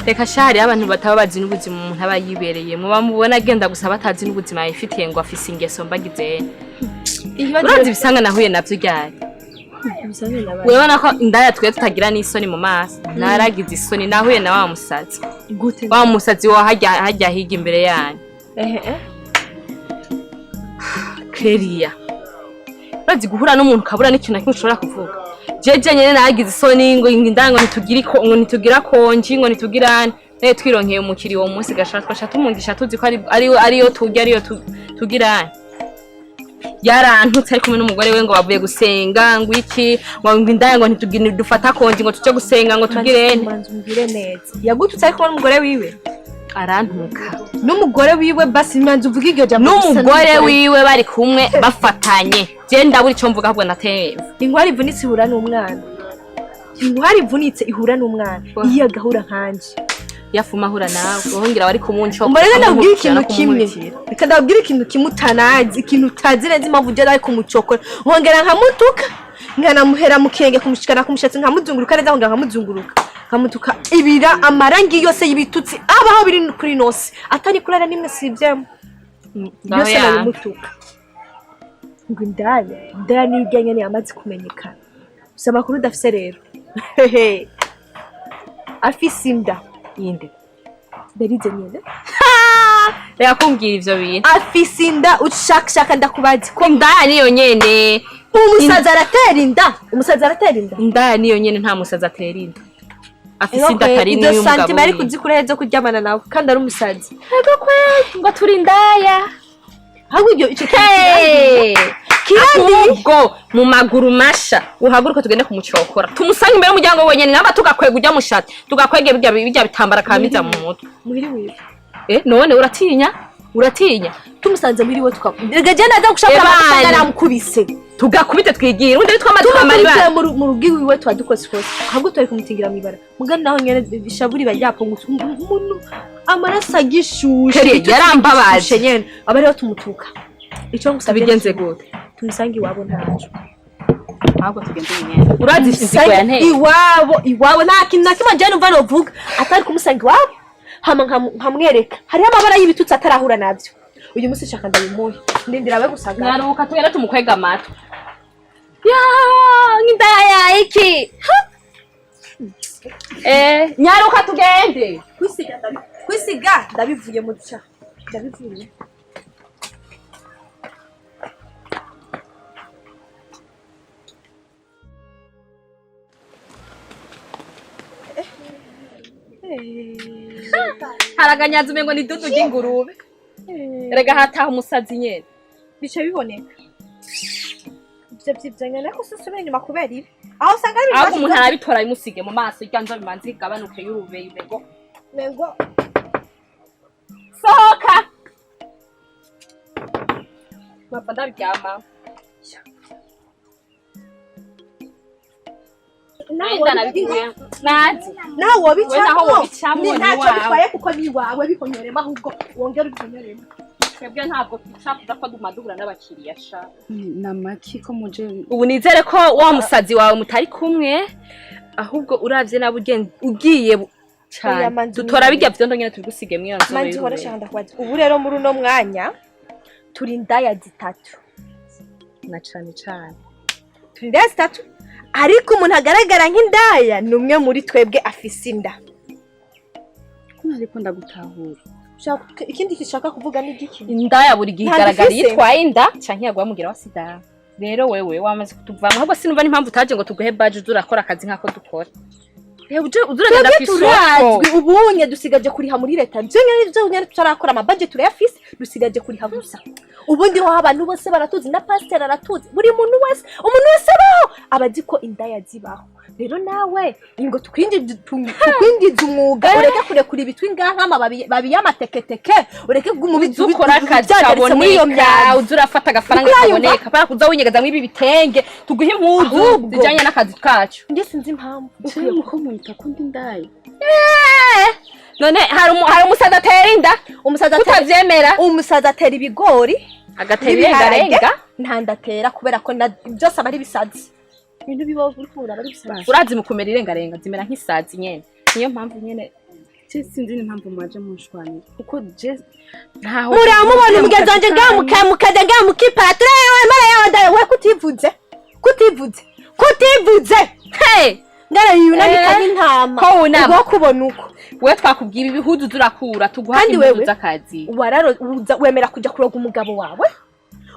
Reka sha, hariho abantu bataba bazi n'ubuzima umuntu aba yibereyemo, bamubona agenda gusa batazi n'ubuzima yifitiye, ngo afise ingeso mbagizene. Urazi ibisanga nahuye navyo ryari? Urabona ko indaya twe tutagira n'isoni mu maso. Naragize isoni, nahuye na wa musazi. Gute? Wa musazi wa hajya hajya higa imbere yanyu. Ehe. Cleria, urazi guhura n'umuntu ukabura n'ikintu na kimwe ushobora kuvuga? Jeje nyene naragize isoni, ngo indaya ngo ntitugira ngo ntitugira konji, ngo ntitugirane naye. Twironkeye umukiri uwo munsi gashaka twasha tumugisha, tuzi ko ari ariyo turya, ariyo tugirane. Yarantutse ari kumwe n'umugore we, ngo bavuye gusenga, ngo iki, ngo indaya ngo ntitugira, dufata konji ngo tuje gusenga, ngo tugirene. Manzi, umbwire neza, yagututse ari kumwe n'umugore wiwe? Arantuka. N'umugore wiwe? Basi manzi uvuge iryo jambo gusa. N'umugore wiwe bari kumwe bafatanye. Je ndabura ico mvuga, ahubwo nateye. Inkwari ivunitse ihura n'umwana, inkwari ivunitse ihura n'umwana. Iyo agahura nkanje. Yafuma ahura nawe wohongera wari kumunco. Mbona ndabwira ikintu kimwe, reka ndabwira ikintu kimwe utanazi, ikintu utazi neza, impamvu ugera ari kumucokora, nkongera nkamutuka, nkanamuhera mu kirenge kumushikana ku mushatsi, nkamuzunguruka neza, nkongera nkamuzunguruka, nkamutuka ibira amarangi yose y'ibitutsi abaho biri kuri nosi, atari kurara nimwe sibyemo byose nabimutuka, ngo indaya, indaya n'irya nyene yamaze kumenyekana. Gusa amakuru udafise rero, hehe, afise inda. Yinde? Berize nyene. Reka kumbwira ivyo bintu. Afise inda, ushakashaka ndakubazi ko indaya niyo nyene. Umusazi aratera inda, umusazi aratera inda. Indaya niyo nyene, nta musazi atera inda. Afise inda atari Izo n'iy'umugabo santima ariko wiwe. uzikura he zo kuryamana nawe kandi ari umusazi? Ego kweli, ngo turi indaya. Ahubwo iryo ico kintu Hey! kirandi. Ahubwo mu maguru masha uhaguruke tugende kumucokora, tumusange imbere y'umuryango wenyene, namba tugakwega ujya mushati, tugakwege bijya bitambara kamiza mu mutwe. Muhiri wiwe? Eh, none uratinya, uratinya? Tumusanze muhiri we tuka rega je naza gushaka Ebana. amafaranga namukubise. Tugakubite twigire undi twamaze twamara Tumukubise ibara. mu rugo iwiwe tuba dukoze ikosa, ahubwo twari kumutingira mw'ibara mugani naho nyene ishavu riba ryapungutse, umuntu amaraso agishushe, Keri, igitutsi yarambabaje. gishushe nyene, aba ariho tumutuka. Ico ngusabye Tubigenze ni kimwe. gute? Tumusange iwabo ntaco. Ahubwo tugende nyene, urazi inzigo yanteye. Iwabo, iwabo nta kintu na kimwe njyewe numva novuga atari kumusanga iwabo, hama nkamwereka hariho amabara y'ibitutsi atarahura navyo. Uyu munsi nshaka ndabimuhe, ndindira abe gusaga. Nyaruka tugende tumukwega amatwi ya nk'indaya iki. Ha! Eh, nyaruka tugende. Kwisiga ndabivuye mu duca ndabivuye. Haraganyaza umengo ni dudu ry'ingurube. Erega hataha umusazi nyene. Bica biboneka ivyo vyivyanyana, ariko susubira inyuma kubera ibi aho usanga ari ibintu. Ahubwo umuntu arabitora bimusige mu maso, irya nzobe imanze igabanuke y'urubeyi umengo. Mengo. Sohoka mpava ndaryama. Nawe. Wenda nabikuye nazi. Nawe We naho wobicamwo. wobicamwo, Ni ni ntacyo iwawe. bitwaye kuko ni iwawe, bihonyoremo, ahubwo wongere ubihonyoremo. Twebwe ntabwo twicafuza ko duma duhura n'abakiriya sha. Ni amaki ko muje? Ubu nizere ko wa musazi wawe mutari kumwe, ahubwo uravye nawe ugiye Oya, cane. manzi. Dutora bijya vyondo nyene tubigusige mw'iyo nzobe Manzi uhora y'urubeyi. shaka ndakubaza, ubu rero muri uno mwanya turi indaya zitatu. Na cane cane. Turi indaya zitatu, ariko umuntu agaragara nk'indaya ni umwe muri twebwe afise inda. Ko ntariko ndagutahura. Ikindi gishaka kuvuga ni igiki? Indaya buri gihe Ntabwo igaragara iyo ifise. itwaye inda canke yaguha mugira wa sida. Rero wewe wamaze kutuvamo, ahubwo sinumva n'impamvu utaje ngo tuguhe badge uze urakora akazi nk'ako dukora. Reba uze uragenda Twebwe kw'isoko. turazwi, ubunye dusigaje kuriha muri leta vyonyene, vyonyene tutarakora. Amabaje turayafise, dusigaje kuriha gusa. Ubundi ho abantu bose baratuzi, na pasiteri aratuzi, buri muntu wese, umuntu wese abaho aba azi ko indaya zibaho. Rero nawe ingo tukwinjiza umwuga, ureke kurekura ibitwi ngaha nk'amababi babi y'amateketeke, ureke Uze ukora akazi byagaritse muri iyo kaboneka, myanda. uze urafata agafaranga Uko urayumva? kaboneka, pana kuza winyegeza mw'ibi bitenge. Tuguhe impuzu Ahubwo. zijanye n'akazi kacu. Njye sinzi impamvu. Jewe muko munyita ko ndi indaya? None hari umusazi atera inda? Umusazi atera Utavyemera. Umusazi atera ibigori Agatera n'ibiharage. irengarenga. Nta ndatera kubera ko byose aba ari ibisazi, ibintu bibaho uri kubura aba ari ibisazi. Urazi mu kumera irengarenga zimera nk'isazi nyene, niyo mpamvu nyene. Je sinzi n'impamvu mwaje munshwanira, kuko je ntaho Muramubona umugenzi wanje ngaha, mukajya ngaha mukipara, turewe mara yawe ndawe. We kutivuze, kutivuze, kutivuze. Hey! Ngara yunamika Eh, nk'intama. Ko wunama. Ubwo kubona uko We, twakubwira ibihuzu turakura tuguha Kandi impuzu wewe? z'akazi. Wararo uza wemera kujya kuroga umugabo wawe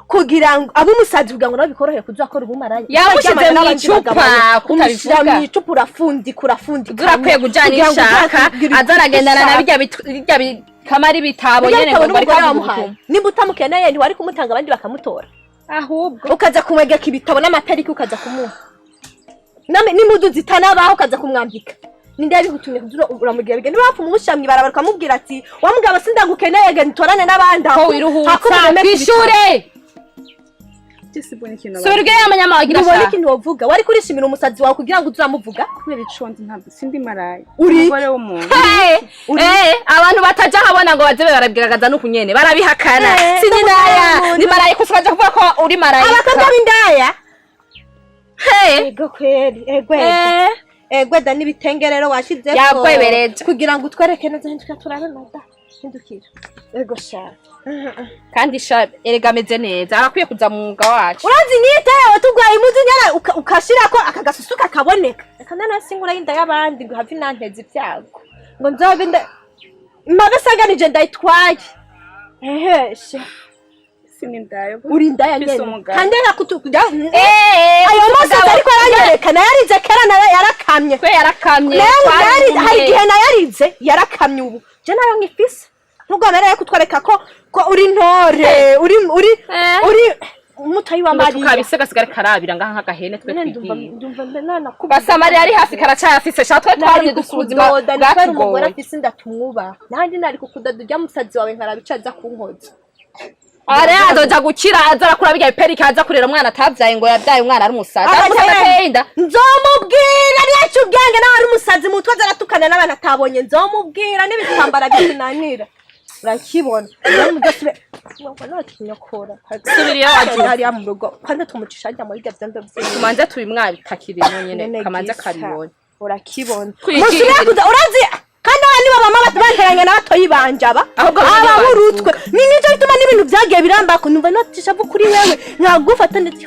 kugira ngo abe umusazi, kugira ngo nawe bikorohere kuzakora ubumaraya. Yamushize Ukaryamana mu n'abandi icupa, bagabo bawe. kutabivuga. Umushyira mu icupa, urafundika, urafundika. Turakwiye kujana Kugira ngo ishaka uzakubwire aza aragendana na ushaka. birya birya bikamara ibitabo Bijya nyene bitabo ngo bariko n'umugore avuga wamuhaye. ubutumwa. Nimba utamukeneye, ntiwari kumutanga abandi bakamutora? Ahubwo Ukaza kumwegeka ibitabo n'amatariki, ukaza kumuha n'impuzu zitanabaho, ukaza kumwambika. Ninde yabigutumye kugira uramugira bige? Niba wapfa umushamyi barabara, ukamubwira ati: "Wa mugabo, sindagukeneye, genda utorane n'abandi." Ko wiruhutsa Hakurya kw'ishure. Je sibona ikintu. Subira ubwire y'amanyama wagira Ntubona shaka. ikintu wovuga? Wari kurishimira umusazi wawe kugira ngo uze uramuvuga? Kubera ico ndi, ntabwo sindi maraya. Uri iki? Umugore w'umuntu. Hey, Uri- abantu bataja habona ngo baze barabwiragaza nuku nyene barabihakana. Eh, Sindi ndaya. n'umuntu. Ni marayika, ukaja kuvuga ko uri marayika. Abakobwa b'indaya. Hey. Ego kweri, ego, ego. Ego da, n'ibitenge rero washizeko Yakwebereje. kugira ngo utwereke neza. Hindukira turabe, mada, hindukira. Ego sha. Kandi sha, erega ameze neza, arakwiye kuza mu mwuga wacu. Urazi nk'iyita yawe tugwaye impuzu nyana ukashirako aka gasusu kakaboneka. Reka nana singura y'inda y'abandi ngo have inanteza ibyago ngo nzobe inda mabe sanganije ndayitwaye eheshe. Sindi ndaya. Uri indaya Mfise nyene. umugabo. Kandi nkakutukuja Eh, ayo maso ariko aranyereka, nayarize kera, yarakamye. Twe yarakamye. Nayo Twari hari igihe nayarize yarakamye, ubu je nayo nkifise. Ntugomere kutwereka ko uri ntore, uri Eh. uri umutoyi wa Ngo Mariya. tukabise gasigare karabira ngaha nk'agahene twe Nyene ndumva twigiye. Ndumva mbe nanakubwiye. Basamariya ari hafi karacayafise sha, twe twarumye dufite ubuzima Kukudoda ni kubera umugore bwatugoye. afise inda tumwubaha. Nanjye nari kukudoda ujya musazi wawe nkaraba ico aza kunkoza. Are azoja gukira, aza arakura birya biperike, aza kurera umwana atabyaye ngo yabyaye umwana ari umusazi. Agaca Ari umusazi ateye inda. Nzomubwira niyaca ubwenge, nawe ari umusazi mutwe, aza aratukana n'abantu atabonye. Nzomubwira n'ibitambara bitunanira, urakibona. Nokinyokora. Subira iyo wagiye. Hariya mu rugo kwanza tumucisha hajya muri ibyo vyondo vyiwe. Tumanze tubimwabitakiremo nyene Nene kamanze gisa. karibonye. Urakibona. Twigira. Musubire kuza urazi kandi aba nibo mama banteranya n'abatoyi banje aba. Ahubwo abo nibo Aba burutwe ni nicyo bituma n'ibintu byagiye birambako, numva notisha kuri wewe nkagufata ndetse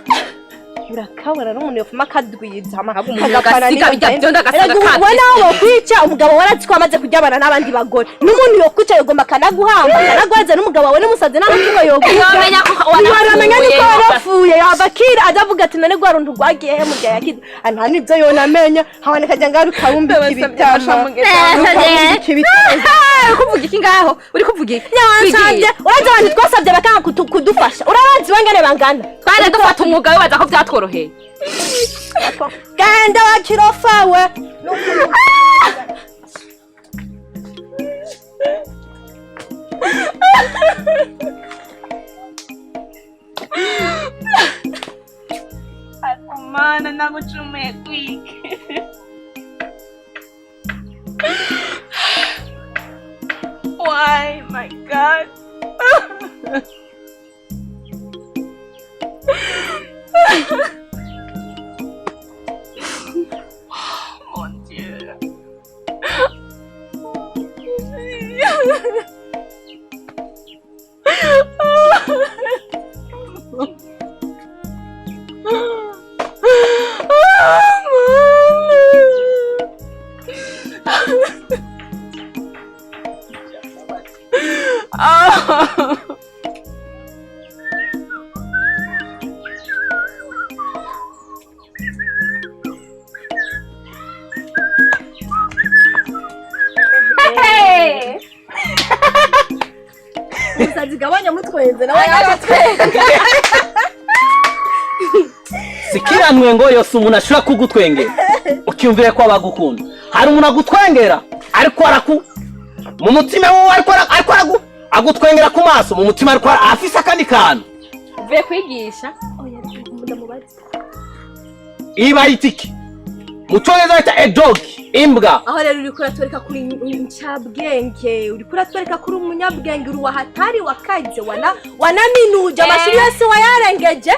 urakabona n'umuntu yofuma akadwiza hama Ahubwo umuntu kagapfana agasiga n'iyo bijya ndende. vyondo agasiga Erega ubu kabisa. nawe wokwica umugabo, warazi ko amaze kuryamana n'abandi bagore, n'umuntu yokwica yogomba akanaguhamba akanaguhaza n'umugabo wawe n'umusazi n'amatungo yoguha. Yomenya ko wanapfuye. Waramenya niko warapfuye, yaba akira azavuga ati: "None rwa runtu rwagiye he?" Mu gihe yakize nta n'ibyo yonamenya, haboneka ajya ngaho rukabumbika ibitama, rukabumbika ibitama. Uri kuvuga iki ngaho? Uri kuvuga iki? Nyawansabye, urazi abantu twasabye bakanga kudufasha, urabazi wengene bangana. Twari dufata umwuga wibaza ko byatworoheye. Genda wakirofawe. Mana, nagucumuye kwike. Why, my God? Mon Dieu. Ah. Umusazi gabanya mutwenze, nawe yaje twenze. Sikiranwe ngo yose umuntu ashobora kugutwengera ukiyumvira ko abagukunda. Hari umuntu agutwengera ariko araku mu mutima wowe, ariko aragu agutwengera ku maso, mu mutima ariko afise akandi kantu. Uvuye kwigisha? Oya, ndamubaza. Iyi bayita iki mu Cyongereza? Bayita a dog, imbwa. Aho rero uriko uratwereka kuri incabwenge, uriko uratwereka kuri umunyabwenge, uri wahatari wakaze, wana wanaminuje amashuri yose wayarengeje.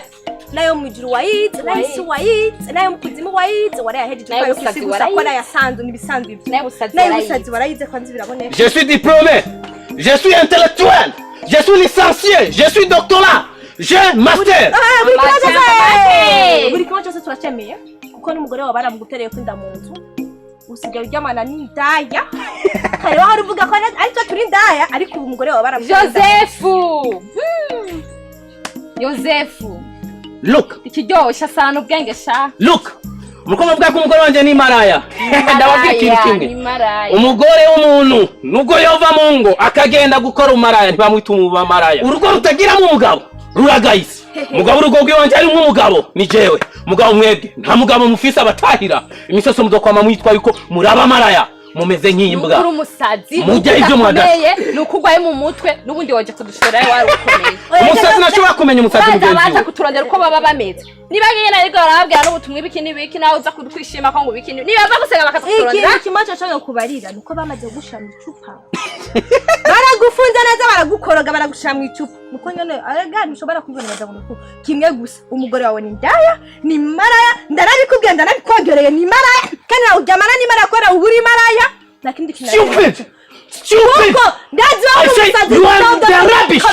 Nayo mu ijuru wayize, nayo isi wayize, nayo mu kuzimu wayize, warayahejeje. Nayo Kwayo busazi kisi gusa ko warayize. nayasanzwe n'ibisanzwe ibyo. Nayo busazi Nayo warayize. busazi warayize, kwanza biraboneka. Je suis diplômé, je suis intellectuel, je suis licencié, je suis doctorat, j'ai master. Ah, buri kimwe cyose. Amajambo. Buri kimwe cyose turacemeye, kuko n'umugore wawe baramugutereye ko inda mu nzu, usigaye uryamana n'indaya. Kare wahora uvuga ko ari twe turi indaya, ariko ubu umugore wawe baramutereye inda. Yosefu. Yosefu. Look, Ikiryoshye asana ubwenge sha. Look. Muriko muvuga ko umugore wanje ni maraya. Ndababwira ikintu kimwe. Ni maraya. Umugore w'umuntu nubwo yova mu ngo akagenda gukora umaraya, ntibamwita umumaraya. Urugo rutagiramo umugabo ruragayise. Mugabo urugo rw'iwanje harimwo umugabo ni jewe. Mugabo mwebwe nta mugabo mufise abatahira imisoso, muzokwama mwitwa yuko muri abamaraya, mumeze nk'imbwa. Nukuri umusazi. Mujya ibyo Udakomeye, ni uko urwaye mu mutwe, n'ubundi waje kudushora wari ukomeye. Umusazi ntashobora kumenya umusazi Baza mugenzi baza we. kuturondera uko baba bameze. Niba nyine ariko barababwira n'ubutumwa ibiki n'ibiki, nawe uza kutwishima ko ngo ibiki, niba bava gusenga bakaza kuturondera. Ikintu kimwe cyo cyo kubarira nuko bamaze kugushira mu icupa, baragufunze neza, baragukoroga, baragushira mu icupa. Nuko nyene arega ntushobora kwibonera ngo nuko kimwe gusa, umugore wawe ni indaya, ni maraya. Ndarabikubwiye, ndarabikwogereye, ni maraya, kandi nawe uryamana ni maraya kubera uba uri maraya, nta kindi kintu. Stupid, stupid. Kuko ndazi wowe I say umusazi. You are the rubbish.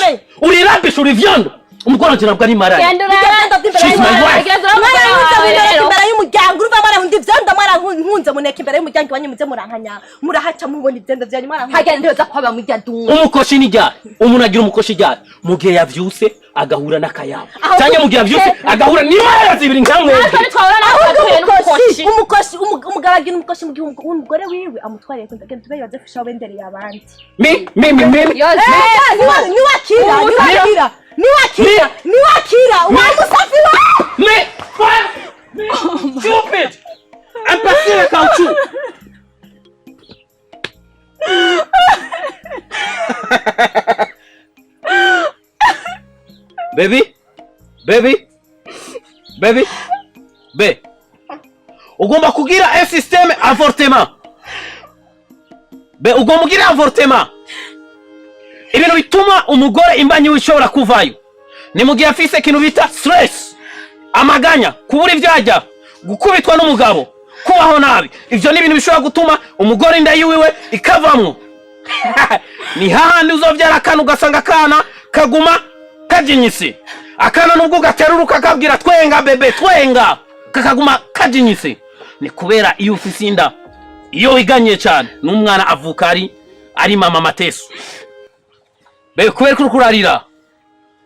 Uri rubbish, uri vyondo. Umugore wanje ntabwo ari maraya. Genda urabe. She's my wife. Genda urabe. Mwarahunze Rero. imbere y'umuryango, urumva mwarahunze ivyondo, mwarahunze muneka imbere y'umuryango iwanyu, muze murankanya, murahaca mubona ivyondo vyanyu mwarahunze. Hajya ntiyoza kwaba mujya dunga. Umukoshi ni ryari? Umuntu agira umukoshi ryari? Mu gihe yavyuse agahura n'akayabo, Aho cyangwa mu gihe yavyuse agahura n'imaraya zibiri nka mwebwe. Natwe twahura nawe Ahubwo twahuye umukoshi n'umukoshi. Umukoshi, umugabo agira umukoshi mu gihe umugore wiwe amutwariye kunda genda tube yozefu shawe bendereye abandi. Mi mi mi mi. Yozefu. Niwakira, niwakira, niwakira, niwakira wa musafi wa Mi mi. Stupid, imbécile, caoutchouc. Baby, baby, baby, be ugomba kugira un système avortement. Be ugomba kugira avortement. Ibintu bituma umugore imbanyi ishobora kuvayo ni mu gihe afise ikintu bita stress, amaganya, kubura ibyo ajya, gukubitwa n'umugabo, kubaho nabi. Ibyo ni ibintu bishobora gutuma umugore inda yiwiwe ikavamwo. Ni hahandi uzovyara akana, ugasanga akana kaguma kajinyise. Akana nubwo ugaterura ukakabwira twenga bébé, twenga, kakaguma kajinyise. Ni kubera iyo ufise inda, iyo wiganye cyane n'umwana avuka ari mama mateso. Bébé, kubera ko uriko urarira?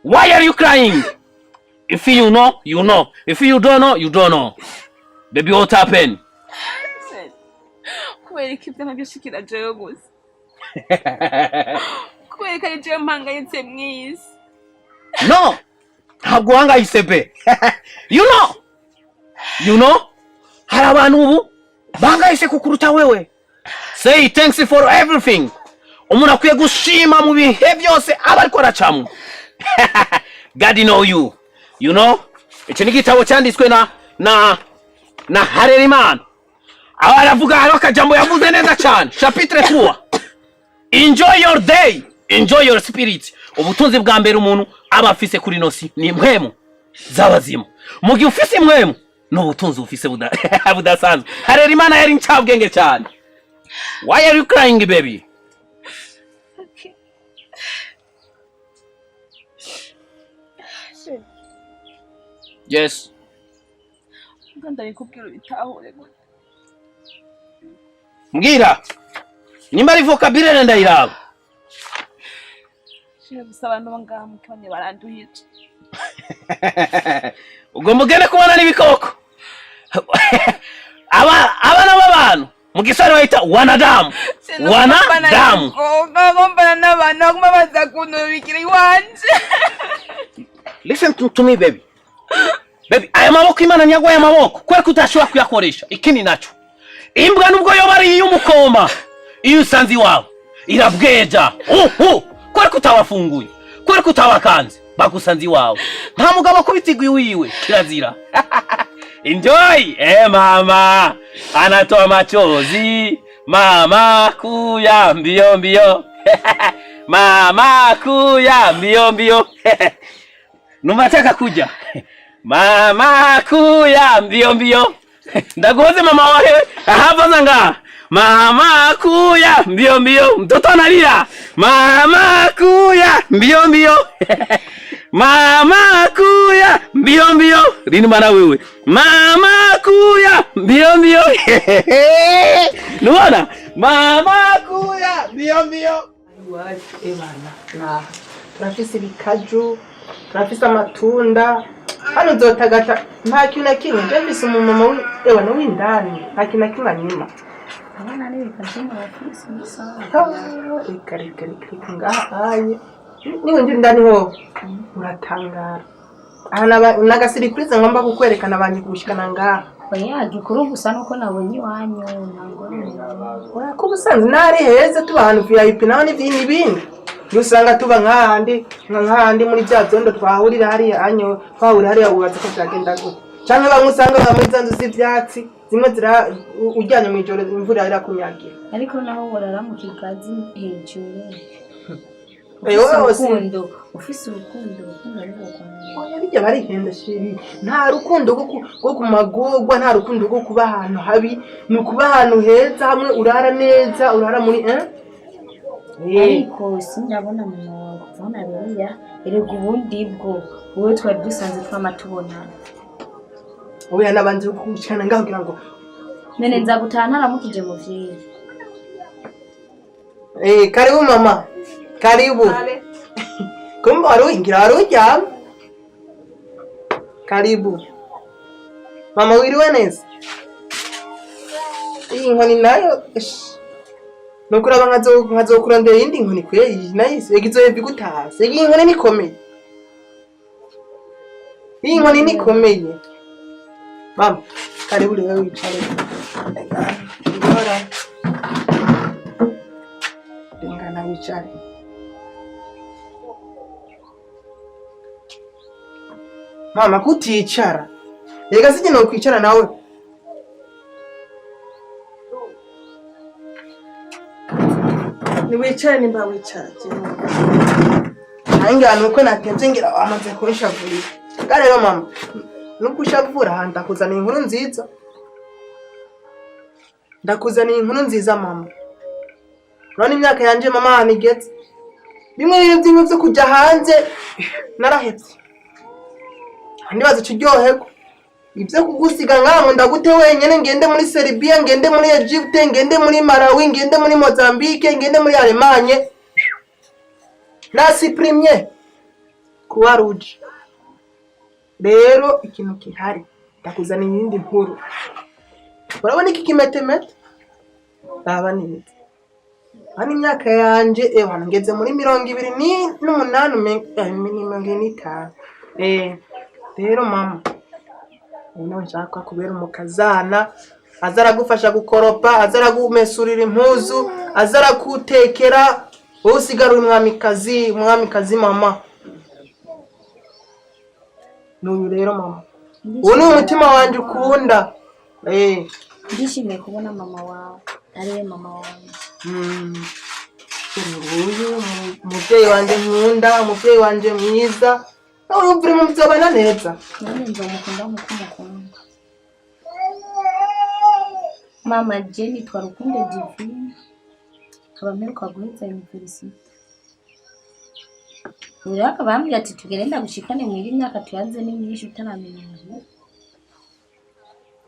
Why are you crying? If you know, you know. If you don't know, you don't know. Baby, what happened? Kubera ko ibyo nabyo shikira jewe gusa, kubera ko ari jewe mpangayitse mw'isi. No, ntabwo uhangayitse be. You know hari abantu ubu bahangayitse kukuruta wewe. Say thanks for everything. Umuntu akwiye gushima mu bihe byose aba ariko aracamwo. God know you. You know, iki ni igitabo cyanditswe na Harerimana, aho aravuga, hariho akajambo yavuze neza cyane, chapitre 3: enjoy your day, enjoy your spirit. Ubutunzi bwa mbere umuntu aba afise kuri ino si ni impwemu z'abazima. Mu gihe ufise impwemu, ni ubutunzi ufise budasanzwe. Harerimana yari incabwenge cyane. Why are you crying, baby? Okay. Chéri, Yes. mba ndabikubwira ubitahure gute? Mbwira nimba ari vocabulaire ndayiraba. Chéri, gusa abantu bo ngaha mu kibanye baranduhije. Ugomba ugende kubona n'ibikoko. Abana b'abantu mu giswahili bayita wanadamu, wanadamu. Ngombana n'abantu baguma baza kunubikira iwanje. Listen to me, baby. Baby, aya maboko Imana nyaguhaye amaboko kubera ko utashobora kuyakoresha. Ikindi naco, imbwa nubwo yoba ari iy'umukoma, iyo usanze iwawe irabweja uhu, kubera ko utabafunguye, kubera ko utabakanze, bagusanze iwawe. Nta mugabo akubitigwa iwiwe, kirazira. Enjoy. Eh, mama anatoa machozi, mama kuya mbio mbio, mama kuya mbio mbio. Numva nataka kuja. Mama kuya mbio mbio. Ndaguhoze mama wawe. Hapa zanga. Mama kuya mbio mbio. Mtoto analia. Mama kuya mbio mbio. Mama kuya mbio mbio. Lini mara wewe? Mama kuya mbio mbio. Nuona? Mama kuya mbio mbio. Ebana, na turafise ibikaju, turafise amatunda. Hano uzotagata nta kintu na kimwe. Je mfise umumama ewana w'indani, nta kintu na kimwe anyima. Abana n'ibikaju murafise ni sawa. Ah, reka reka reka reka ngaha aye. Niwinjira indani ho uratangara. Aha n'agasiripurize ngomba kukwerekana banje gushikana ngaha. Oya gikuru gusa nuko nabonye iwanyu nta ngorane. Oya ko ubusanzwe ntari heza tuba ahantu VIP naho n'ibindi n'ibindi. Iyo usanga tuba nk'ahandi nk'ahandi muri bya byondo twahurira hariya anyo twahurira hariya wubatse ko byagenda gute. Canke bamwe usanga baba muri za nzu z'ivyatsi zimwe zira uryamye mw'ijoro imvura irakunyagira. Ariko naho worara mu kigazi hejuru. Eh, Ufise wowe si- urukundo, ufise urukundo, urukundo ruragwana. Oya bijya barihenda shiri. Nta rukundo rwo ku magorwa, nta rukundo rwo kuba ahantu habi, ni ukuba ahantu heza hamwe urara neza, urara muri eh? Eh. Ariko sindabona mama wawe kuva nabereya, erega ubundi bwo wowe twari dusanzwe twama tubonana. Oya nabanje kugushikana ngaho kugira ngo None nza gutaha ntaramukije muvyeyi. Eh, karibu mama. Karibu. Kumbe wari ngira wari uryamye. Karibu. Mama wiriwe neza. Iyi nkoni nayo ish. Nukuraba nkazokurondera iyindi nkoni kwe iyi nayo ega izoheva igutase. Iyi nkoni nikomeye. Iyi nkoni nikomeye. Mama, karibu rero wicare. Ngora. Rengana wicare. Mama kuticara. Rega sije nokwicara nawe. Niwicare nimba wicara. Nange nuko natevye ngira wamaze kunshavurira. Ga rero mama, nubwo ushavura aha ndakuzaniye inkuru nziza. Ndakuzaniye inkuru nziza mama. Urabona imyaka yanje mama ahantu igeze. Bimwe rero by'ibintu vyo kuja hanze narahevye. Ndibaza ico uryoherwa. Ibyo kugusiga ngaho ndagute wenyene ngende muri Serbia, ngende muri Egypte, ngende muri Malawi, ngende muri Mozambique, ngende muri Allemagne. Nasiprimye kuwa rouge. Rero ikintu kihari ndakuzaniye iyindi nkuru. Urabona iki kimetemete? Raba neza. Hano imyaka yanje ewa ngeze muri 28 25. Rero mama uno nshaka kubera umukazana aza aragufasha gukoropa, aza aragumesurira impuzu, aza arakutekera, wowe usigara uri umwamikazi, umwamikazi mama. N'uyu rero mama, uwo ni umutima wanje ukunda. Ndishimiye kubona mama wawe ariwe mama wanjye. Uyu umuvyeyi wanje nkunda, umuvyeyi wanje mwiza. Nawe urumva uri mu vyobana neza. Nanjye nzomukunda nkuko umukunda. Mama je nitwa Rukundo Divine, nkaba mperuka guheza universite. Rero akaba yambwiye ati tugende ndagushikane mwiri imyaka tuyaze ni myinshi utaramenya umuntu.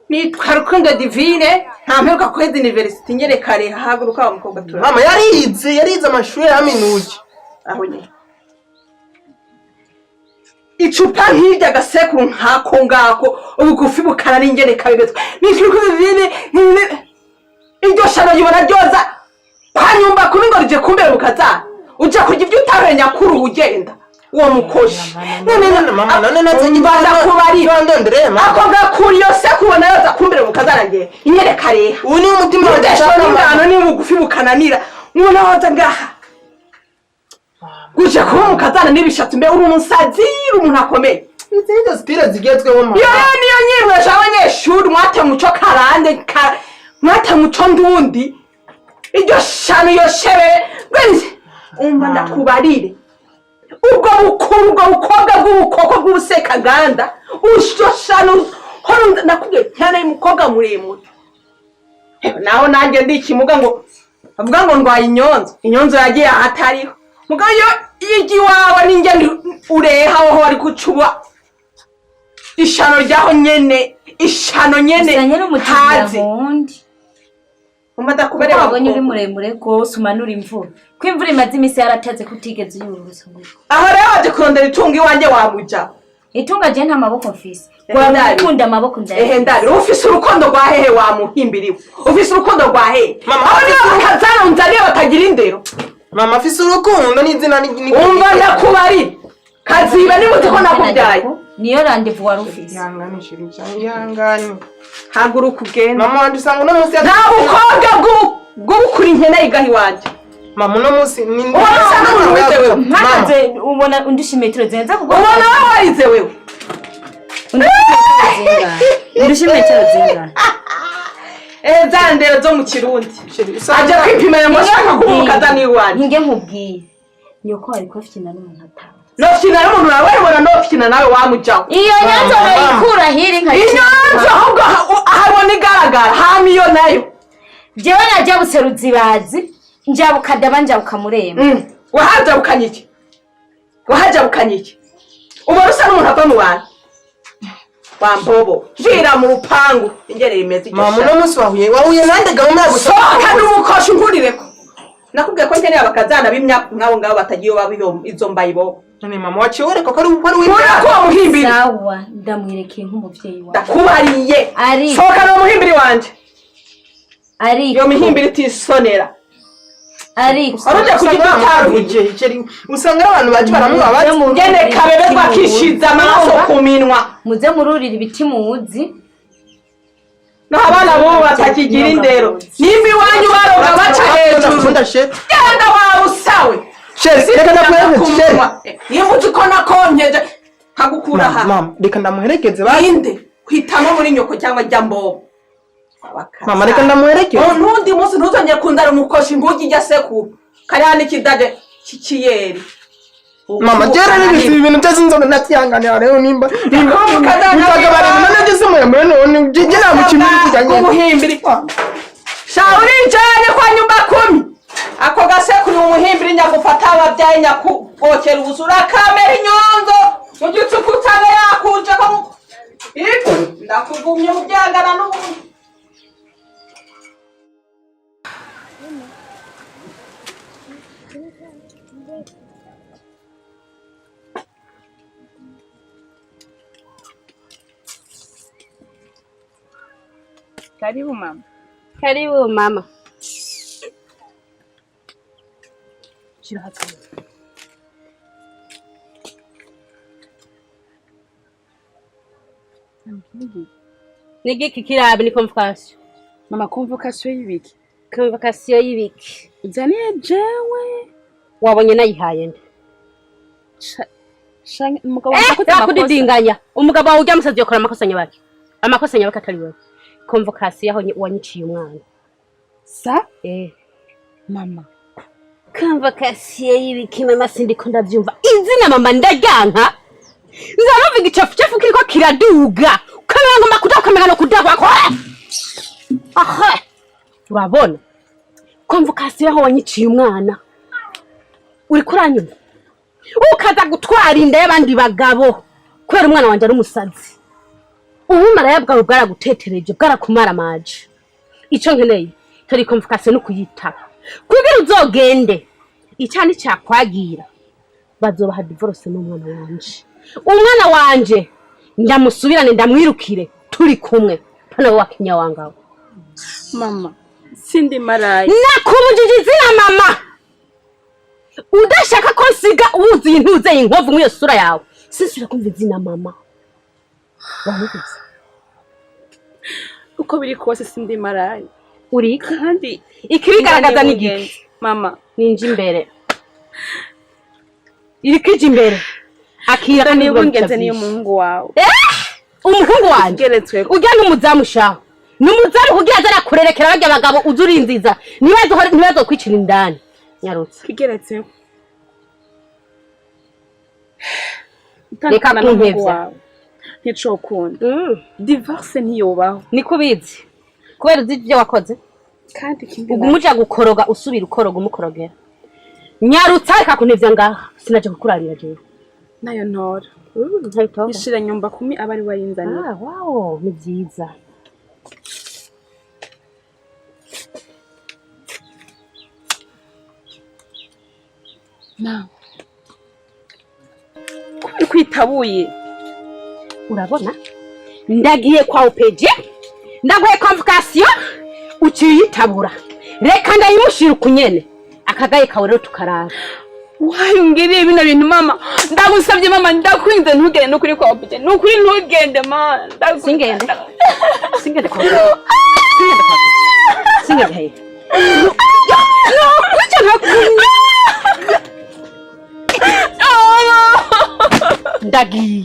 Nitwa Rukundo Divine, nta mperuka guheza universite nyene kare haguruka wa mukobwa tura. Mama yarize amashuri yaminuje. Aho nyene. Icupa nk'irya gasekuru nkako ngako ubugufi bukana n'ingene kabibetswe. Nitwa Rukundo Divine, iryo shano yibona ryoza kwa nyumba kumi ngo rije kumbera ukaza. Uja kurya ibyo utaroye nyakuru ugenda. Uwo mukoshi. None none mama none naze mbanza kubarira. Ndondere mama. Ako gakuri yo sekuru nayo za kumbera mukazana nge. Inyere kareha. Ubu ni umutima wanjye Udashobora ushaka n'ingano mama. ni bugufi bukananira. Mubona waza ngaha. Guje kuba mukazana n'ibishatsi mbe uri umusazi uri umuntu akomeye. Izi nizo style zigezweho mama. Iyo rero niyo nyirwesha abanyeshuri mwate muco karande mwate muco ndundi. Iryo shano iyo shebe. Umva ndakubarire. Ubwo bukuru, ubwo bukobwa bw'ubukoko bw'ubusekaganda ushoshana horo, nakubwiye cyane, umukobwa muremure. Hewe, naho nanjye ndi ikimuga ngo avuga ngo ndwaye inyonzo, inyonzo yagiye ahatariho. Mugabo iyo ijya iwawe n'ingene ureha, woho wari gucuba ishano ryaho nyene, ishano nyene. Gusa nyene umutindira Ntazi. Mundi Umva, ndakubereye. Wabonye uri muremure rwose, umanura imvura, ko imvura imaze iminsi yarateze, kutigeze uyururusa ngo Aho rero waje kurondera itungo iwanjye, wamuja. Itunga je nta maboko mfise. Ehe, Waba ndabi. ukunda amaboko Ehe. ndayafise. Ndabira ufise urukundo rwa hehe? Wamuhimbiriwe, ufise urukundo rwa hehe? Mama, Aho niba bakazarunzaniye batagira indero. Mama afise urukundo n'izina Umva, ndakubarira kaziba, niba ko nakubyaye. Niyo rendez-vous wari ufise. Ihangane chéri, cyangwa ihangane. Haguruka ugende. Mama wanje usanga uno munsi Nta bukobwa bw'ubukura inkene igaha iwanjye. Mama, uno munsi ni Ubona usa n'umuntu wize wewe. Mpagaze ubona undusha imetero zingahe kuko Ubona wowe warize wewe. Undusha imetero zingahe? Eh, za ndero zo mu Kirundi. Chéri, usanga Aje kwipima ngo ashaka kuba ni iwanjye. Nge nkubwiye, nyoko ariko afite n'umuntu atazi. Nofyina n'umuntu wawe wibona, nofyina nawe wamujaho. Iyo nyanzo noyikura hiri nka Inyonzo ahubwo ahabona igaragara hama iyo nayo. Jewe najabutse Ruzibazi, njabuka Daba, njabuka Murembo. Wahajabukanye iki? Wahajabukanye iki? Ubona usa n'umuntu ava mu bantu, wambobo mvira mu rupangu ingere imeze iryo Mama, uno shaka. munsi wahuye nande gahunda gusa. Sohoka n'umukoshi unkurireko. Nakubwiye ko nkeneye abakazana b'imyaku nk'abo ngabo batagiye baba izo mbayibobo. None mama waciye wereka ko ari Ubona ko uwo muhimbiri Sawa, ndamwerekeye nk'umuvyeyi wawe. Ndakubariye. Ariko Sohoka n'uwo muhimbiri wanje. Ariko Iyo mihimbiri itisonera. Ariko Wari uje kugira utaruhije. Chéri, usanga ari abantu baje baramubabaza. Ngene kabeberwa kishiza amaraso ku minwa. Muze mururira ibiti muzi. Naho abana b'ubu batakigira indero, nimba iwanyu baroga baca hejuru. Ndakunda chéri. Genda wawe usawe. Chéri, reka ndamuherekeze, chéri. Nimba uzi ko nakonkeje nkagukura Mama, aha. mama, reka ndamuherekeze basi. Inde kwitamo muri nyoko cyangwa jya mbobo. Mama, reka ndamuherekeze. Ntundi munsi ntuzongere kundara umukoshi ngugi ijya sekuru kariya n'ikidage cy'ikiyeri. Mama, jera n'ibisi ibintu byose inzoga ndatihanganira rero nimba mutagabara none ngeze muremure, none jye namukimira kujya nyine. Umuhimbiri sha, urijanye kwa nyumba kumi, ako gasekuru umuhimbiri nyagufata ababyaye nyakubokera ubusura kamera inyonzo mu gitsuku usanga yakuje ko ibi ndakugumye mu byangana n'ubundi. Karibu mama. Karibu mama. Shira hapa. Nigiki kirabe ni convocation. Mama, convocation y'ibiki? Convocation y'ibiki? Uzaniye jewe? Wabonye nayihaye nde? Shange umugabo Eh, wanjye akoze amakosa. Nakudidinganya. Umugabo wawe ujya musazi yakora amakosa nyabaki? Amakosa nyabaki atari wewe? Convocation aho wanyiciye umwana. Sa? Eh. Mama. Convocation y'ibiki mama? Sindiko ndavyumva. Izina mama ndaryanka. Nzarumva igicafucafu kiriko kiraduga. Ukamenya ngo makuda, ukamenya no kudagwa ko. Aha. Urabona? Convocation aho wanyiciye umwana. Uriko uranyumva? Ukaza gutwara inda y'abandi bagabo kubera umwana wanje ari umusazi. Ubumaraya bwawe bwaragutetereje, bwarakumaramaje. Ico nkeneye tori convocation no kuyitaba kugira uzogende icani cakwagira bazobaha divorce n'umwana wanje. Umwana wanje ndamusubirane, ndamwirukire turi kumwe, pana we wakinya wangawe. Mama, sindi maraya. Nakubujije izina mama. Udashaka ko nsiga wuzuye intuzeye inkovu muri iyo sura yawe, sinsubira kumva izina mama. Wanyumvise? Uko biri kose sindi maraya. Uri Kandi ikibigaragaza ni igiki? Mama, Ninje imbere, iriko ija imbere akira. niba ungenze niyo umuhungu wawe. Umuhungu wanje? Geretswe. Urya n'umuzamu shaho, ni umuzamu kugira aze arakurerekera barya bagabo uza urinziza, ntibazokwicira indani. Nyarutse. Kigeretswe. Reka Gutandukana n'umuhungu kumpevya. wawe nticokunda. Divorce ntiyobaho. Niko ubizi kubera uzi ibyo wakoze. Kandi ikindi Uguma uja gukoroga, usubira ukoroga, umukorogera. Nyarutsa, reka kuntevya ngaha, sinaje kukurarira jewe. Nayo ntora. Ntabitora. Ishira nyumba kumi aba ari we ayinzanira. Ah, wow, ni byiza. Mama, kubera kwitabuye. Urabona, ndagiye kwa OPG, ndaguhe convocation, uciye uyitabura. Reka ndayimushira ukunyene akagaye kawe rero tukarara. Wayo ngiriye bino bintu mama, ndagusabye mama, ndakwinze ntugende nukuri kwa OPG, nukuri ntugende mama. Singende, singende kwa OPG, singende kwa OPG, singende hehe. No, kuca ntakumye. Ndagiye.